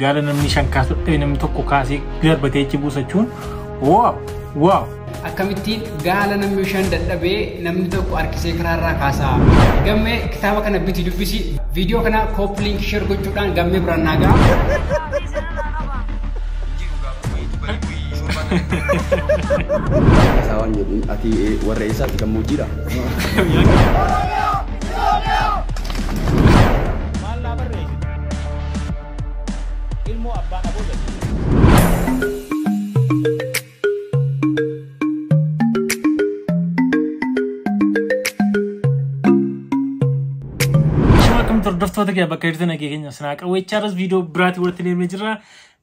Gaala namni shan kaasu dhabe namni tokko kaasee darbatee achi buusachuun wow wow. Akkamittiin gaala namni shan dadhabee namni tokko harkisee karaarraa kaasaa. Gammee kitaaba kana biti dubbisi. Viidiyoo kana copy link share gochuudhaan gammee biraan naa ga'a. Saawwan jedhu ati warra eessaatti gammoojjiidha. Maal naa barreessite? Ilmoo abbaan aboo jedhu. Shuma akkamitti hordoftoota kee bakka jirtan nageenya sinaa qawweechaaras viidiyoo biraatii walitti deemnee jirra.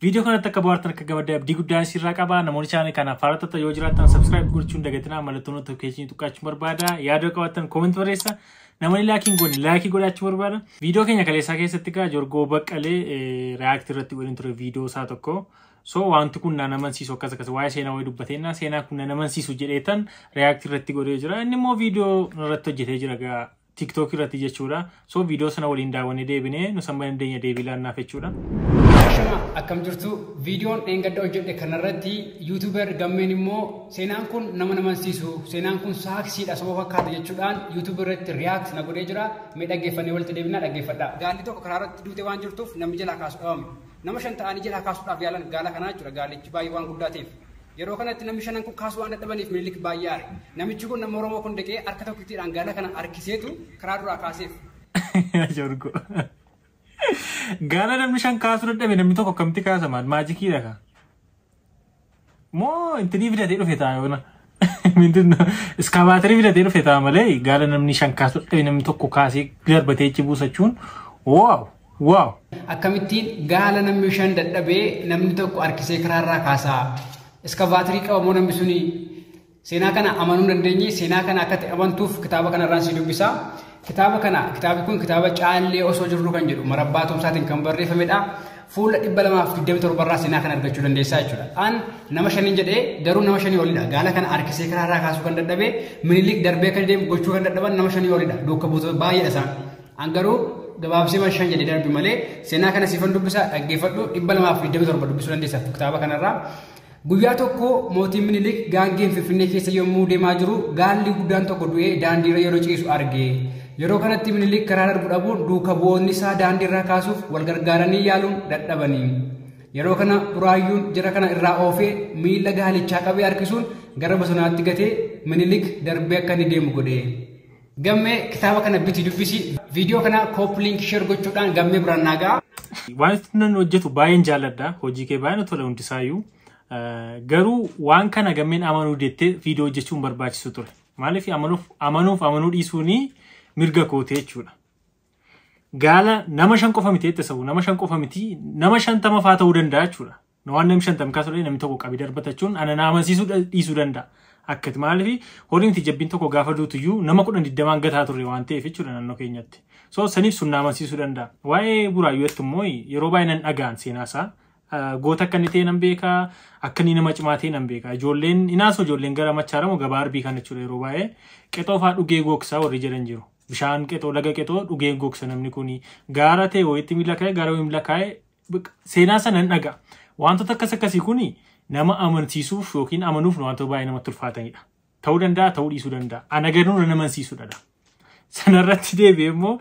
Viidiyoo kanatti akka bohaartan akka gamadde abdii guddaan sirraa qaba. Namoonni chaanalii kanaaf haaraa yoo jiraattan subscribe gochuun dagatinaa mallattoo notification tuqqaachuu barbaada. Yaada qabaattan comment barreessa. Namoonni laakiin goone laakii godhachuu barbaada. Viidiyoo keenya kaleessaa keessatti gaa Jorgoo Baqqalee react irratti godhin ture viidiyoo isaa tokko. So wanti kun na amansiisu akkas akkas waa'ee seenaa wayii dubbateenna seenaa kun na amansiisu jedheetan react irratti godhee jira. Inni immoo viidiyoo irratti hojjetee jira gaa TikTok irratti jechuudha. So viidiyoo sana waliin daawwannee deebinee nu samma dandeenya deebii laannaaf jechuudha. Shama akkam jirtu viidiyoon dheengadda hojjedhe kanarratti yuutuubar gammeen immoo seenaan kun nama amansiisu seenaan kun saaksiidha soba fakkaata jechuudhaan yuutuubar irratti react na godhee jira. Mee dhaggeeffannee walitti deebinaa dhaggeeffadha. Gaalli tokko karaa irratti duute waan jirtuuf namni jalaa kaasu dhabame. Nama shan ta'anii jalaa kaasuudhaaf yaalan gaala kanaa jechuudha. Gaalichi baay'ee waan guddaa ta'eef. Yeroo kanatti namni shanan kun kaasuu waan dadhabaniif Minilik baay'ee aare. Namichi kun nama Oromoo kun dhaqee harka tokkittiidhaan gaala kana harkiseetu karaa duraa kaaseef. Jorgoo. Gaala namni shan kaasuu dadhabe namni tokko akkamitti kaasa maal maajikiidha ka? Moo intinii fidatee dhufe ta'a yoona. Iskaavaatarii fidatee dhufe ta'a malee gaala namni shan kaasuu dadhabe namni tokko kaasee darbatee achi buusachuun wow wow. Akkamittiin gaala namni shan dadhabee namni tokko harkisee karaarraa kaasaa. Iskaavaatarii qabamoo namni suni seenaa kana amanuu dandeenye seenaa kana akka ta'e amantuuf kitaaba kanarraan si dubbisa. Kitaaba kana kitaabni kun kitaaba caallee osoo jirru kan jedhu marabbaa tumsaatiin kan barreeffamedha. Fuula 227 irraa seenaa kana argachuu dandeessaa jechuudha. An nama shaniin jedhee garuu nama shanii olidha. Gaala kana harkisee karaarraa kaasuu kan dadhabee Minilik darbee kan deemu gochuu kan dadhaban nama shanii olidha. Duuka buutota baay'eedha isaan. An garuu gabaabsee man shan jedhee darbi malee seenaa kana siifan dubbisa dhaggeeffadhu 227 dubbisuu dandeessa kitaaba kanarraa. Guyyaa tokko mootiin Minilik gaangeen Finfinnee keessa yommuu deemaa jiru gaalli guddaan tokko du'ee daandiirra yeroo ciisu arge. Yeroo kanatti Minilik karaa darbu dhabuun duuka bu'oonni isaa daandiirraa kaasuuf wal gargaaranii yaaluun dadhabanii. Yeroo kana Buraayyuun jara kana irraa oofee miila gaalichaa qabee harkisuun gara bosonaatti gatee Minilik darbee akka inni deemu godhe. Gammee kitaaba kana biti dubbisi. Viidiyoo kana copy link share gochuudhaan gammee biraan naa ga'a. Waan inni hojjetu baay'een jaalladha. Hojii kee baay'een tola hundisaayyuu. Garuu waan kana gammeen amanuu jettee viidiyoo hojjechuun barbaachisu ture. Maaliif amanuuf amanuu dhiisuun mirga kootee jechuudha. Gaala nama shan qofa miti jette sabu nama shan qofa miti nama shantama faa ta'uu danda'a jechuudha. Waan namni shantam kaasuu namni tokko qabee darbatachuun ana na amansiisuu dhiisuu danda'a. Akkati maaliif horii miti jabbiin tokko gaafa duutuyyuu nama 10-20 gataa turre waan ta'eef jechuudha naannoo keenyatti. So saniif sun na amansiisuu danda'a. Waa'ee Buraayyuutti immoo yeroo baay'ee nan dhaga'an seenaa isaa. Goota akka inni ta'e nan beeka, akka inni nama cimaa ta'e nan beeka. Ijoolleen inaasoo ijoolleen gara Machaaramoo gabaa arbii kan jechuudha yeroo baay'ee qexoo fa'aa dhugee gooksaa warri jedhan jiru. Bishaan qexoo laga qexoo dhugee gooksa namni kuni gaara ta'e wayitti miila kaa'e gaara wayii miila kaa'e seenaa sana nan dhaga'a. Wantoota akkas akkasii kuni nama amansiisuuf yookiin amanuuf wantoota baay'ee namatti ulfaatanidha. Ta'uu danda'a ta'uu dhiisuu danda'a. Ana garuu na amansiisudha. Sanarratti deebi'ee immoo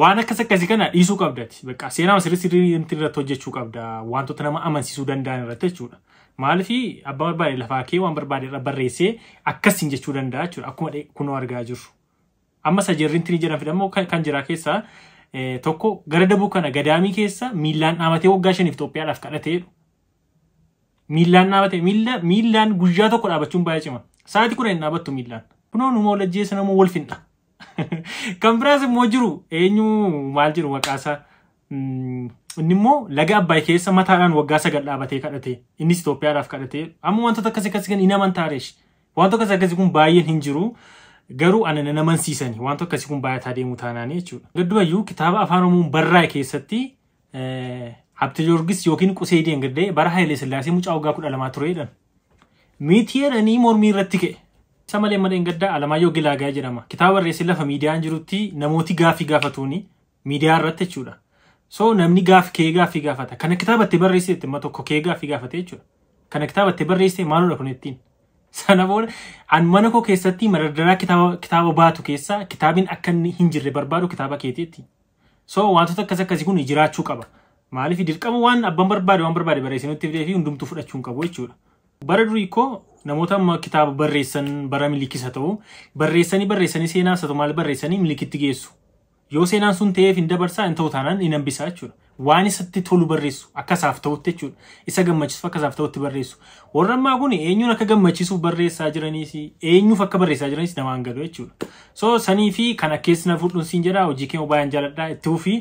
waan akkas akkasii kana dhiisuu qabdati. Bakka seenaa sirrii sirrii irratti hojjechuu qabda. Wantoota nama amansiisuu danda'an irratti jechuudha. Maaliif abbaa barbaade lafaa kee waan barbaade irra barreessee akkasiin jechuu danda'a jechuudha. Akkuma kunoo argaa jirru. Amma sajarriin tinii jedhan fidammoo kan jiraa keessaa tokko gara dabuu kana gadaamii keessa miillaan dhaabatee waggaa 5 Itoophiyaadhaaf kadhatee miillaan dhaabatee miillaan guyyaa tokko dhaabachuun baay'ee cima. Sa'aatii 10 hin dhaabattu miillaan. Kunoo numa wal ajjeessa nama wal finna. Kan biraas immoo jiru eenyu maal jiru maqaasaa inni immoo laga Abbaay keessa mataadhaan waggaa 9 dhaabatee kadhatee innis Itoophiyaadhaaf kadhatee amma wantoota akkasii akkasii kan hin amantaareesh wantoota akkasii akkasii kun baay'een hin jiru garuu ana nan amansiisani wantoota akkasii kun baay'ataa deemu taanaanii jechuudha. Gaddubayyuu kitaaba afaan Oromoon barraa'e keessatti Habte Joorgis yookiin Qusee Deengaddee bara Hayilee Sillaasee mucaa waggaa 12 tureedhaan miitii jedhanii mormii irratti ka'e. Isa malee mana Gaddaa Alamaayyoo Gilaagaa jedhama. Kitaaba barreessee lafa miidiyaan jirutti namooti gaaffii gaafatuuni miidiyaa irratti jechuudha. So namni gaaf kee gaaffii gaafata. Kana kitaabatti barreessite amma tokko kee gaaffii gaafate jechuudha. Kana kitaabatti barreessite maaludha kun ittiin? Sana booda an mana koo keessatti madardaraa kitaaba baatu keessaa kitaabin akka inni hin jirre barbaadu kitaaba keetiitti. So wantoota akkas akkasii kun jiraachuu qaba. Maaliif dirqama waan abbaan barbaade waan barbaade barreessee nutti fidee fi hundumtuu fudhachuu hin qabu jechuudha. Bara durii koo namoota amma kitaaba barreessan bara milikisa ta'u barreessanii seenaas haa ta'u maal barreessanii milikitti geessu. Yoo seenaan sun ta'eef hin dabarsaa hin ta'u taanaan hin hambisaa jechuudha. Waan isatti tolu barreessu akka isaaf ta'utti jechuudha. Isa gammachiisuuf akka isaaf ta'utti barreessu. Warra ammaa kun eenyuun akka gammachiisuuf barreessaa jiraniis eenyuuf akka barreessaa jiraniis namaan galu jechuudha. So sanii fi kana keessa na fudhuun siin jedha hojii kee baay'een jaalladha itti fufii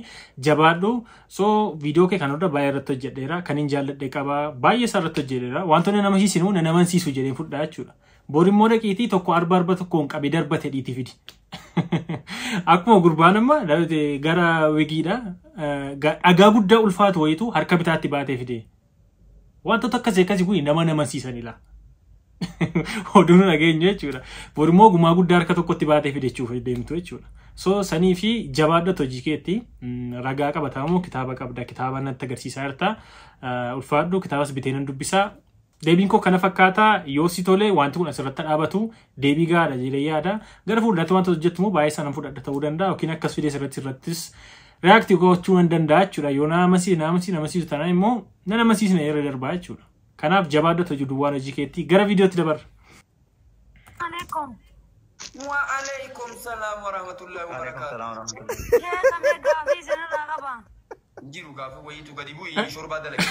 jabaadhu. So viidiyoo kee kan hunda baay'ee irratti hojjedheera kan hin jaalladhe qaba baay'ee isaa irratti hojjedheera wantoonni nama hiisinu na namansiisu jedheen fudhaa jechuudha. Bor immoo dhaqiitii tokko arba tokkoon qabee darbate dhiitii fidi. Akkuma gurbaan amma gara wigiidha. Dhagaa guddaa ulfaatu wayitu harka bitaatti baatee fide. Wantoota akkasii akkasii kun nama namansiisanidha. Oduun dhageenyu jechuudha. Bor immoo gumaa guddaa harka tokkotti baatee fide jechuuf deemtu jechuudha. So sanii fi jabaadhatu hojii keetti ragaa qabatamu kitaaba qabda kitaaba natti agarsiisaa jirta. Ulfaadhu kitaabas bitee nan dubbisaa. Deebiin koo kana fakkaata yoo si tole wanti kun asirratti dhaabatu deebii gahaadha jedhee yaada. Gara fuulduraatti wanta hojjettu immoo baay'ee sana fudhadha ta'uu danda'a yookiin akkas fidee sirratti react gochuu nan danda'a jechuudha. Yoo na amansiisu taanaan immoo na amansiisne irra darbaa jechuudha. Kanaaf jabaadhatu hojii duwwaan hojii keetti gara viidiyootti dabarra. Alaikum. Wa alaikum salam wa rahmatullahi wa barakatuh. Jiru gaafa wayiitu gadi bu'ii shorbaa dalage.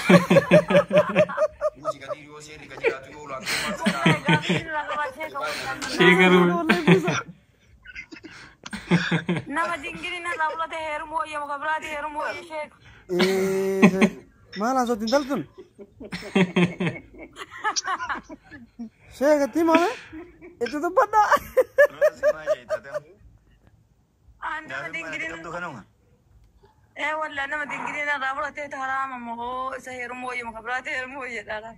Buusi gadi yoo seerri gadi jiraatu yoo olaantummaa Sheekaruu. Nama dingirina lawlate heerumoo yema gabraati heerumoo sheek. Maal haasofti intalli tun? Sheekatti himame itti dubbadhaa. Nama dingirina. Walla nama dingirina lawlate haraama moo isa heerumoo yema gabraati heerumoo jedhaa.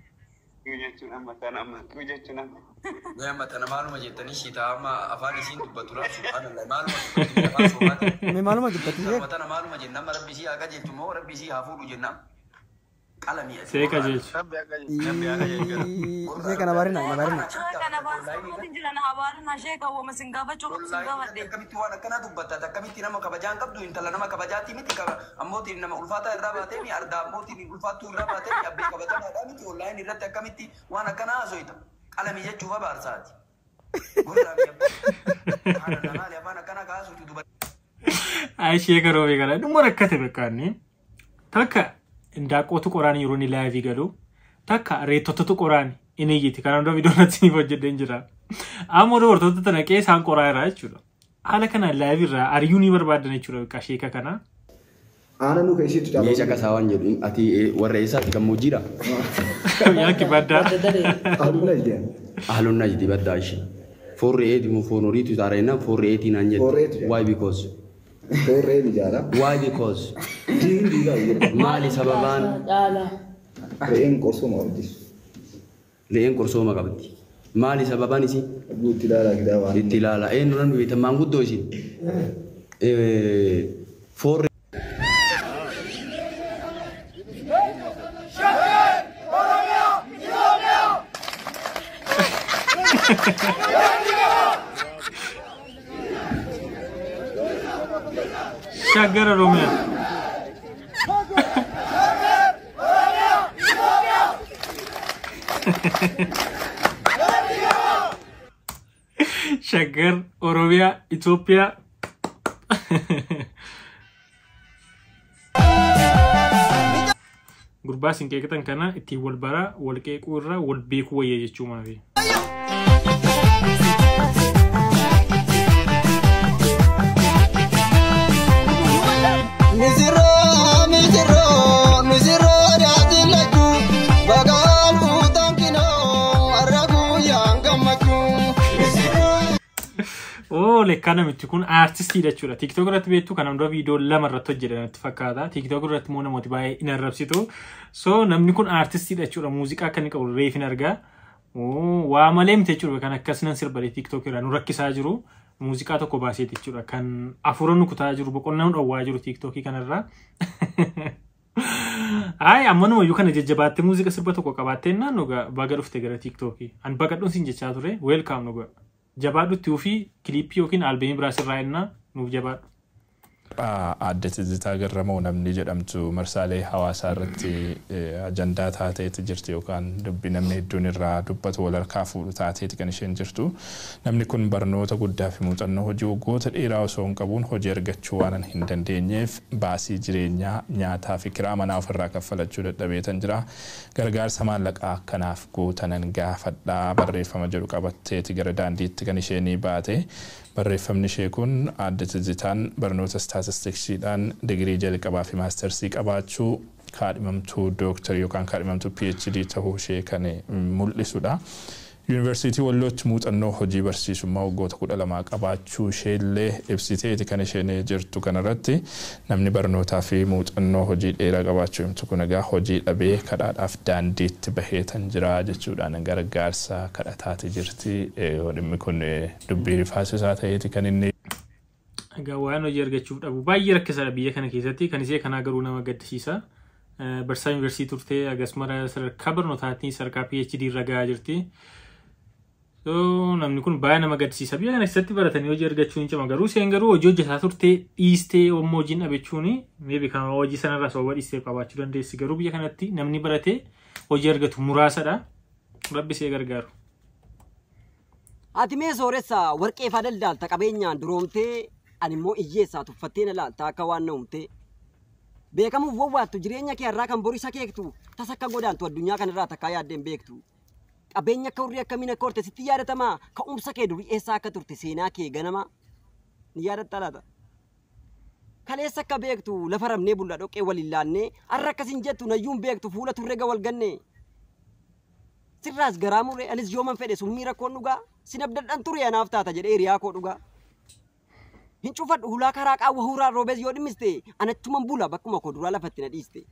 Amma tana maaluma jettanii shiitaa amma afaan isiin dubbatu laaf subhaanallah maaluma dubbatti afaan soomaati. Mee maaluma dubbatti sheek? Amma tana maaluma jenna amma rabbi isii haa qajeelchu moo rabbi isii haa fuudhu jenna. Qalamii ati. Seeqa jechu. Sheeka na baarina na baarina. Sheeka na baarina jira na baarina sheeka wama sin gaafachuu sin gaafadhe. Akkamitti waan akkanaa dubbatta akkamitti nama kabajaan qabdu intala nama kabajaati miti ammootiin nama ulfaataa irraa baatee mi ardaa ammootiin ulfaattuu irraa baatee mi abbee kabajamaadhaa miti onlaayin irratti akkamitti waan akkanaa haasoyta. Qalamii jechuuf abaarsaati. Gurraa afaan akkanaa kaasuutu dubbata. Ay sheeka roobee kana dhuma rakkate bakkaanni takka indaaqqootu qoraan yeroo inni laayivii galu takka reettotatu qoraan inni iyyiti kanaan dura viidiyoo natti ni hojjedheen jira. Amma dubartoota tana qe'ee isaan qoraa irraa jechuudha. Haala kanaan laayivii irraa ari'uu ni barbaadan jechuudha bakka sheeka kana. Aannan nu keessitu caalaa. Meeshaa kasaa waan jedhu ati warra eessaatti gammoojjiidha? Yaakki baddaa. Ahlul Najdi. Ahlul Najdi baddaa ishee. Foon re'eeti moo foon horiitu taareenna foon re'eetii naan jette. Why because? Foon re'eeti jaala. Why because? Diin diigaa jedha. Maali sababaan? Re'een qorsooma qabdi. Re'een qorsooma qabdi. Maali sababaan isii? Itti ilaalaa kitaaba. Itti ilaala. Eenyu nan beektan maanguddoo isin? Foon Shaggar Oromiyaa. Shaggar Oromiyaa Itoophiyaa. Gurbaa isin qeeqatan kana ittiin wal baraa wal qeequu irraa wal beekuu wayya jechuu maafi. Oh, lekkaa namichi kun aartistiidha jechuudha. TikTok irratti beektu kan dura viidiyoo lama irratti hojjetan natti fakkaata. TikTok irratti immoo namooti baay'ee hin arrabsitu. So namni kun aartistiidha jechuudha. Muuziqaa akka inni qabu reef hin argaa. Waa malee miti jechuudha kan akkas nan sirbalee TikTok irraa nu rakkisaa jiru. Muuziqaa tokko baaseeti jechuudha. Kan afuura nukutaa jiru boqonnaa dhowwaa jiru TikTokii kanarraa. Ay, ammanuma iyyuu kana jajjabaattee muuziqaa sirba tokko qabaattee naannoo baga dhufte gara TikTokii. An baqadhuun siin jechaa ture. Welcome nuga. Jabaadhutti ofii kiliippii yookiin albeemii biraa sirraa ennaa nuuf jabaadhu. Aadde Tizzitaa Garramoo namni jedhamtu marsaalee hawaasaa irratti ajandaa taateeti jirti yookaan dubbii namni hedduun irraa dubbatu wal harkaa fuudhu taateeti kan isheen jirtu. Namni kun barnoota guddaa fi muuxannoo hojii waggoota dheeraa osoo hin qabuun hojii argachuu waan hin dandeenyeef baasii jireenyaa nyaataa fi kiraa manaa ofirraa kaffalachuu dadhabeetan jira. Gargaarsa maallaqaa akkanaaf gootanan gaafadhaa barreeffama jedhu qabatteeti gara daandiitti kan isheen baate. Barreeffamni ishee kun Aadde Tizzitaan barnoota staatistiksiidhaan digirii jalqabaa fi maastersii qabaachuu kaadhimamtuu dooktarii yookaan kaadhimamtuu PhD ta'uu ishee kan mul'isudha. Yuunivarsiitii Wallootti muuxannoo hojii barsiisummaa waggoota 12 qabaachuu isheellee ibsiteeti kan isheen jirtu kanarratti namni barnootaa fi muuxannoo hojii dheeraa qabaachuu himtu kun egaa hojii dhabee kadhaadhaaf daandiitti baheetan jira jechuudhaan gargaarsa kadhataati jirti. Dhimmi kun dubbii rifaasisaa ta'eeti kan inni. Egaa waan hojii argachuuf dhabu baay'ee rakkisaadha biyya kana keessatti kan ishee kanaa garuu nama gaddisiisa. Barsiisaa yuunivarsiitii turtee akkasumas sadarkaa barnootaatiin sadarkaa PhD irra gahaa jirti. Namni kun baay'ee nama gaddisiisa. Biyya kana keessatti baratanii hojii argachuun hin cima. Garuu isheen garuu hojii hojjetaa turtee dhiistee yommuu hojiin dhabechuun maybe kan hojii sanarraa sababa dhiistee qabaachuu dandeessi. Garuu biyya kanatti namni baratee hojii argatu muraasadha. Rabbi ishee gargaaru. Ati mee sooressaa warqee faa daldaalta qabeenyaan duroomtee ani immoo hiyyeessaa tuffattee na laalta akka waan na uumtee. Beekamuuf wawwaattu jireenya kee irraa kan boris akeektu tasa akka godaantu addunyaa kanarraa takkaa yaaddeen beektu. Qabeenya akka hurrii akkamiin akka horte sitti yaadatamaa ka'umsa kee durii eessaa akka turte seenaa kee ganama ni yaadatta laata. Kaleessa akka beektu lafa rabnee bulla dhoqqee waliin laannee har'a akkasiin jettu nayyuun beektu fuula turre wal ganne. Sirraas garaa muree anis yooman fedhe summii rakkoon dhugaa sin abdadhan ture anaaf taata jedhee hiriyaa koo dhugaa. Hin cufadhu hulaa karaa qaawwa huraa roobees yoo dhimmiste anachuman bula bakkuma koo duraa lafatti na dhiiste.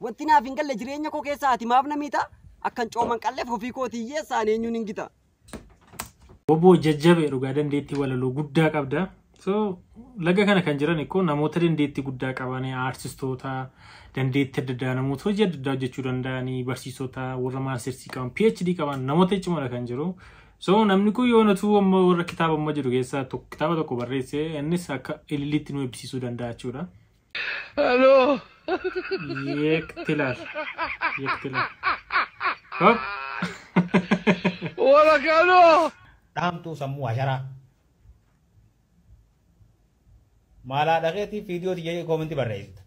Wanti naaf hin galle jireenya koo keessaa ati maaf na miita? Akkan cooman qalleef ofii kootii hiyyeessaan eenyuun hin gita. Obbo jajjabee dhugaa dandeettii walaloo guddaa qabda. So laga kana kan jiran ikkoo namoota dandeettii guddaa qaban aartistoota dandeettii adda addaa namoota hojii adda addaa hojjechuu danda'anii barsiisota warra maastersii qaban PhD qaban namoota cimoodha kan jiru. So namni kun yoo natu amma warra kitaaba amma jiru keessaa kitaaba tokko barreessee innis akka ililliitti nu eebbisiisuu danda'a jechuudha. Aloo. Yeektilaal. Yeektilaal. Hop. Wala Dhaamtuu sammuu asharaa. Maalaa dhaqeetii viidiyoo tiyya koomentii barreessita.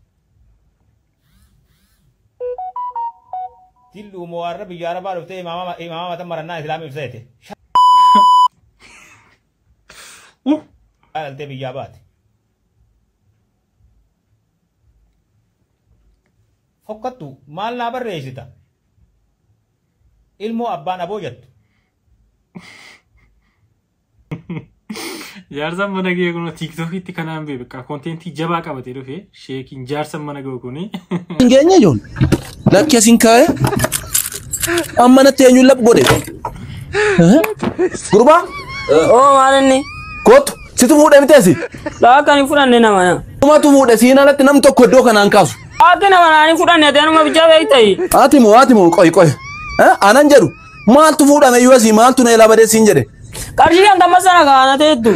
Tillu warra biyya Arabaa dhuftee imaama mata marannaa Islaamii ibsa jette. Dhaltee biyyaa baate. Fokkattu maal naa barreessita? Ilmoo abbaan aboo jettu. Jaarsaan mana ga'e kun TikTokitti kanaan beeka. Koontentii jabaa qabatee dhufe sheekiin jaarsaan mana ga'e kuni. Hin geenye ijoon. Lakki asiin kaa'ee amma natti eenyuun lap godhe. Gurbaa. Oo maal inni? Kootu situ fuudhee miti asi. Laakka ni fudhanne nama na. Tumatu fuudhe siin alatti nam tokko iddoo kanaan kaasu. Laakki nama naani fudhanne ati anuma bichaa beektayi. Ati moo ati moo qoy qoy. Anan jedhu maaltu fuudhame iyyuu asii maaltu na ilaa badee siin jedhe. Qarshii hangama sana kaana teettu.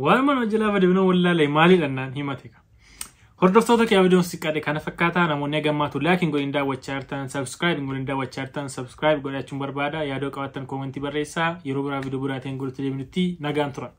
Waan mana hojii lafa deemnoo wallaalee maaliidha naan himate ka. Hordoftoota kee viidiyoon siqqaadhe kana fakkaataa namoonni gammaatu laakiin godhin daawwachaa jirtan subscribe godhin daawwachaa jirtan subscribe godhachuun barbaada yaadoo qabaattan koomentii barreessaa yeroo biraa viidiyoo biraatiin godhutti deemnutti nagaan tura.